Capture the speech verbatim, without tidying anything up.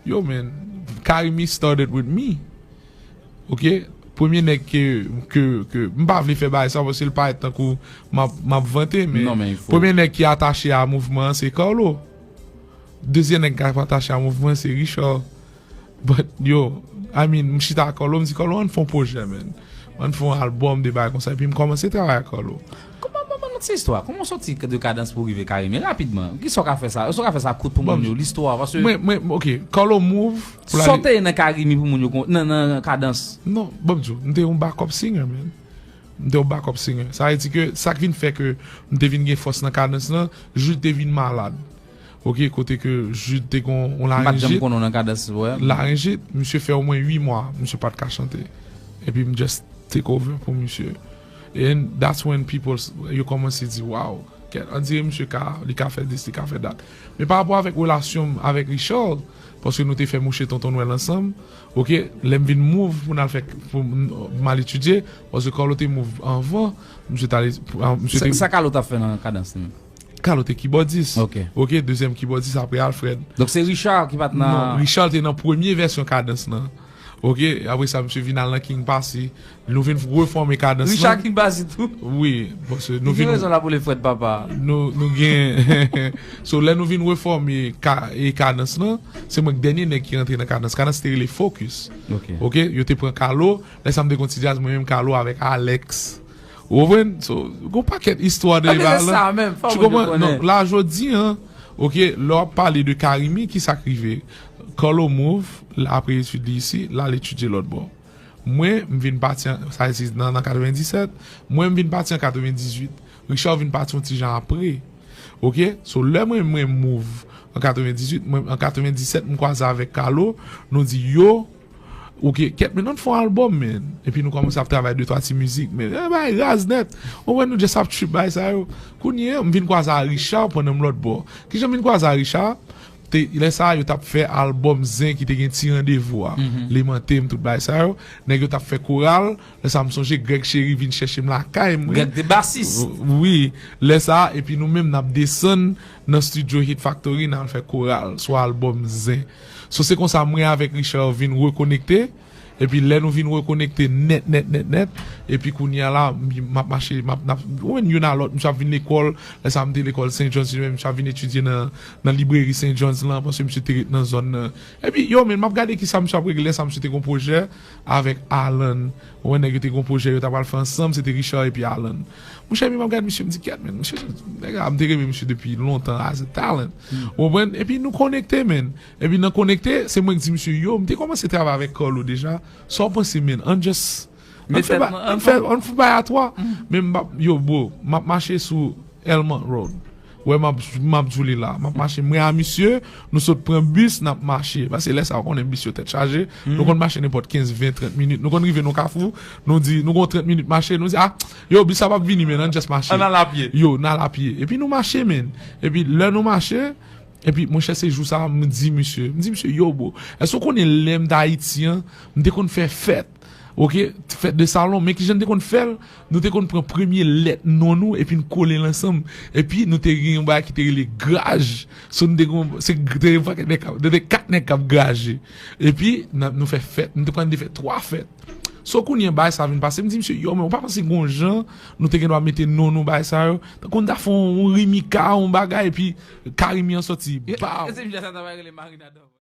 Yo, man, Karimi started with me. Ok? Premye nèg ke, ke, ke, m pa vle fè bagay sa paske l parèt tankou m ap, m ap vante, men Non, men il faut. Premye nèg ki atache a mouvman an se Carlo. Dezyèm nèg ki ap atache a mouvman se Richard. But yo, I mean, m chita ak Carlo, m di Carlo, ann fè yon pwojè, man. Ann fè yon albòm de bagay konsa. Epi m kòmanse travay ak Carlo. Kòman, ban ban nou ti istwa? Kòman w soti de Kadans pou w rive Karimi? Rapidman. Kisa w ka fè sa? Kisa w ka fè sa kout pou moun yo? Listwa, paske Mwen, mwen, ok, Carlo move pou l Sa w ale. te ye nan Karimi pou moun yo kon- nan, nan Kadans? Non, bon, m di w, m te yon backup singer, man. M te yon backup singer. Sa vle di ke sa k vin fè ke m te vin gen fòs nan Kadans lan, Jude te vin malad. Ok, kote ke Jude te gon on M pa t janm larenjit. Konnen w nan Kadans, wè. Larenjit, misye fè omwen uit mwa, misye pa t ka chante. Epi m just take over pou misye. And that's when people, yo kòmanse di, wow, kèt, on dirait misye ka, li ka fè this, li ka fè that. Men pa rapò avèk relasyon m avèk Richard, paske nou te fè Mouche Tonton Nwèl ansanm, ok, lè m vin move pou n al fè, pou m, m al etidye, paske Carlo te move anvan, misye t ale, pou- an- misye Sa, te sa Carlo t ap fè nan Kadans li menm? Carlo te kibòdis. Ok. Ok, dezyèm kibòdis apre Alfred. Donk se Richard ki pa t Non, nan. Richard te nan premye vèsyon Kadans lan. Ok, apre sa, misye vin al nan King Passy. Nou vin refòme Kadans Richard lan. King Passy tou. Wi, paske nou Li gen vin rezon la pou le frèt papa. nou, nou gen so lè nou vin refòme ka, e Kadans lan, se mwen k dènye nèg ki rantre nan Kadans. Kadans te rele Focus. Ok. Ok, yo te pran Carlo, lè sa m te konn ti djaz, mwen menm Carlo avèk Alex. Ou konprann? So, gon pakèt istwa de Ann bagay se la. Sa menm, fò Tu moun yo konprann? konnen. Non, la jodi an, ok, lè w ap pale de Karimi, ki sa k rive? Carlo move, l apre etid li isi, l al etidye lòt bò. Mwen, m vin pati an, sa se nan, nan katrevenndisèt, mwen m vin pati an katrevendizuit. Richard vin pati yon ti jan apre. Ok? So, lè mwen, mwen move an katrevendizuit, mwen, an katrevendiset, m kwaze avèk Carlo, nou di yo, ok, kèt men, ann fè yon albòm, men. Epi nou kòmanse ap travay de twa ti mizik, men, eh, bay raz nèt. Ou wè, nou just ap trip bay sa yo. Kounye a, m vin kwaze a Richard pandan m lòt bò. Kijan m vin kwaze a Richard? Te, lè sa a, yo t ap fè albòm Zen ki te gen Ti Randevou a. Lemante m, tout bay sa yo. Nèg yo t ap fè koral. Lè sa a, m sonje Greg Chéry vin chèche m lakay mwen. Greg te basis. Wi. Lè sa a, epi nou menm n ap desann nan studio Hit Factory, n al fè koral sou albòm Zen. So se konsa mwen avèk Richard vin rekonekte. Epi lè nou vin rekonekte nèt, nèt, nèt, nèt, epi kounye a la, m m ap mache, m ap, n ap, ou menm youn a lòt, misye ap vin lekòl, lè sa a m te lekòl Saint John's, li menm misye ap vin etidye nan, nan libreri Saint John's lan, paske misye te ret nan zòn nan. Epi, yo, men m ap gade kisa misye ap regle, lè sa a misye te gon pwojè avèk Alan. Ou wè nèg yo te gon pwojè, yo ta pral fè ansanm, se te Richard epi Alan. Monchè, epi m ap gade misye, m di, kèt, men, misye, nèg la, m te renmen misye depi lontan, as a talent. Ou konprann? Epi nou konekte, men. Epi nan konekte, se mwen ki di misye, yo, m te kòmanse travay avèk Carlo deja. Sa w panse, men? Ann just, ann Met fè tèt ba- nan- ann fè, ann fout bagay a twa. Men m pa, yo, bro, m ap mache sou Elmont Road. Wè, m ap, m ap djoule la. M ap mache, mwen a misye, nou sot pran bis, n ap mache. Paske lè sa a, ou konnen bis yo tèt chaje. Nou konn mache nenpòt kenz, ven, trant minit. Nou konn rive nan kafou, nou di, nou gon trant minit mache, nou di, ah, yo, bis la p ap vini, men, ann just mache. Ann al apye. Yo, n al apye. Epi nou mache, men. Epi lè nou mache, epi, monchè, se jou sa a, m di misye, m di misye, yo, bro, èske w konnen lè m t Ayiti an, m te konn fè fèt, ok, fèt de salon, men kijan n te konn fè l? Nou te konn pran premye lèt non nou, epi n kole l ansanm, epi nou te gen yon bagay ki te rele graj, so nou te gon, se te yon pakèt nèg k ap, nou te kat nèg k ap graje, epi n ap, nou fè fèt, nou te pran, nou te fè twa fèt. So kounye a bagay sa vin pase, m di misye, yo, men ou pa panse gon jan nou te gen dwa mete non nou bagay sa yo? Tankou n ta fè yon, yon rimika, yon bagay, epi Karimi an soti, baw! E se misye sa ta va rele Marina Dove.